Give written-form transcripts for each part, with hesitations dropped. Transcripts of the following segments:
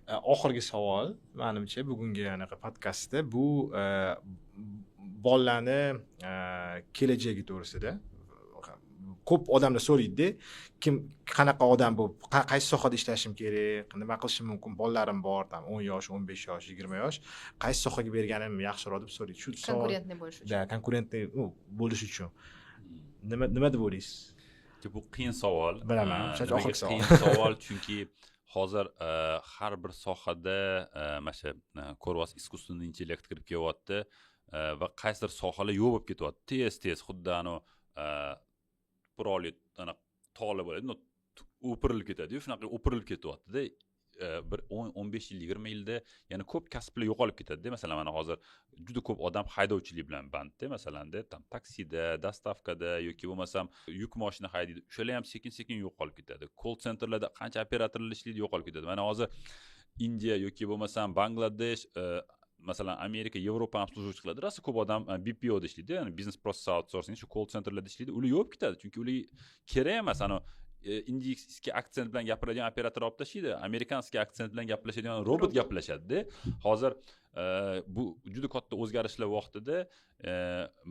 Oxirgi savol, manimcha, bugungi anaqa podkastda bu bolalarni kelajagi to'g'risida. Ko'p odamlar so'raydida, kim qanaqa odam bo'lib, qaysi sohada ishlashim kerak, nima qilishim mumkin, bolalarim bor, там, 10 yosh, 15 yosh, 20 yosh, qaysi sohaga berganim yaxshiroq deb so'raydi. Shu savol. Конкурентный bo'lish uchun. Да, конкурентный, ну, bo'lish uchun nima deb o'ylaysiz? Bu qiyin savol. Bilaman, o'shaning uchun Nimaga oxirgi savol. qiyin savol? Chunki hozir har bir sohada mana shu ko'ryapsiz, искусственный интеллект kirib kelyapti va qaysidir sohalar yo'q bo'lib ketyapti tez tez, xuddi anavi tuproqli anaqa tog'lar bo'ladi, но, o'pirilib ketadiyu, shunaqa o'pirilib ketyaptida. Bir 10, 15 yil, 20 yilda yana ko'p kasblar yo'qolib ketadida. Masalan, mana hozir juda ko'p odam haydovchilik bilan bandda, masalanda, там, taksida, доставка da yoki bo'lmasam yuk moshina haydaydi. O'shalar ham sekin sekin yo'qolib ketadi. Колл-центр larda qancha operatorlar ishlaydi, yo'qolib ketadi. Mana hozir Indiya yoki bo'lmasam Bangladesh, masalan, Amerika, Yevropa обслуживать qiladi. Rosa ko'p odam BPOda ishlaydi, ya'ni business process outsourcing, shu колл-центр larda ishlaydi. Ular yo'q bo'lib ketadi, chunki ular kerak emas. Anavi индийский акцент bilan gapiradigan operator olib tashlaydi, американский акцент bilan gaplashadigan robot gaplashadida. Hozir bu juda katta o'zgarishlar vaqtida,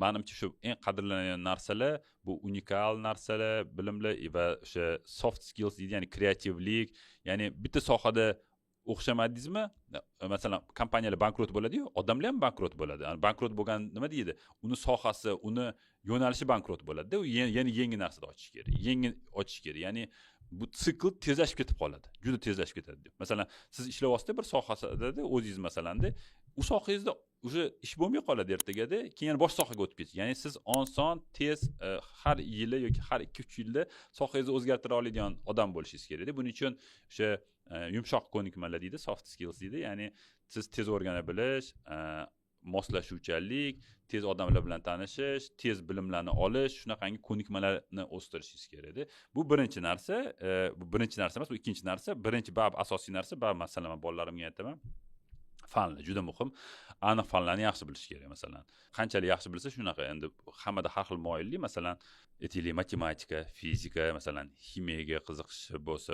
manimcha, shu eng qadrlanadigan narsalar bu unikal narsalar, bilimlar va o'sha soft skills deydi, ya'ni kreativlik. Ya'ni bitta sohada o'xshamadingizmi, masalan, kompaniyalar bankrot bo'ladiyu, odamlar ham bankrot bo'ladi. Yani bankrot bo'lgan nima deydi, uni sohasi, uni yo'nalishi bankrot bo'ladida, u yana yangi narsada ochish kerak, yangi ochish kerak. Ya'ni bu sikl tezlashib ketib qoladi, juda tezlashib ketadi deb. Masalan, siz ishlayapsizda bir sohasida o'zingiz, masalanda, u sohangizda уже ish bo'lmay qoladi ertagada, keyin yana boshqa sohaga o'tib ketasiz. Ya'ni siz oson, tez, har yili yoki har 2-3 yilda sohangizni o'zgartira oladigan odam bo'lishingiz kerakda. Buning uchun o'sha yumshoq ko'nikmalar deydi, soft skills deydi, ya'ni siz tez o'rgana bilish, moslashuvchanlik, tez odamlar bilan tanishish, tez bilimlarni olish, shunaqangi ko'nikmalarni o'stirishingiz kerakda. Bu birinchi narsa. Bu birinchi narsa emas, bu ikkinchi narsa. Birinchi baribir asosiy narsa baribir, masalan, man bolalarimga aytaman, fanlar juda muhim, aniq fanlarni yaxshi bilish kerak. Masalan, qanchalik yaxshi bilsa, shunaqa. Endi hammada har xil moyillik. Masalan, aytaylik, matematika, fizika, masalan, ximiyaga qiziqishi bo'lsa,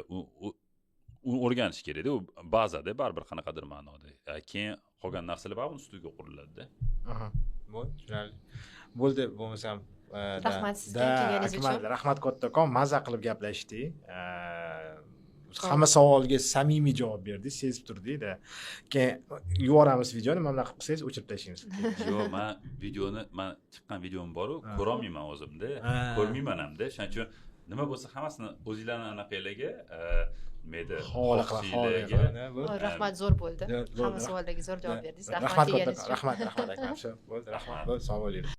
uni o'rganish kerakda. U bazada baribir qanaqadir ma'noda, keyin qolgan narsalar baribir uni ustiga quriladida. Bo'ldi, tushunarli bo'ldi. Bo'lmasam Rahmat sizga kelganingiz Akmal, uchun. Rahmat kattakon, maza qilib gaplashdik. Hamma savolga samimiy javob berdingiz, sezib turdikda. Keyin yuboramiz videoni, mana bunaqa qilib qilsangiz, o'chirib tashlaymiz. Yo'q, man videoni, man chiqqan videom boru, ko'rolmayman o'zimda, ko'rmayman hamda. Shuning uchun nima bo'lsa, hammasini o'zinglarni anaqanglarga, nima edi, Havola qilib, havola xohishinglarga. qilib. Voy, rahmat, zo'r bo'ldi. Bo'ldi. Hamma savollarga zo'r javob berdingiz. Rahmat Rahmat kelganingiz kattakon, uchun. Rahmat, rahmat, Akmal. Bo'ldi, rahmat, bo'ldi, sog' bo'linglar.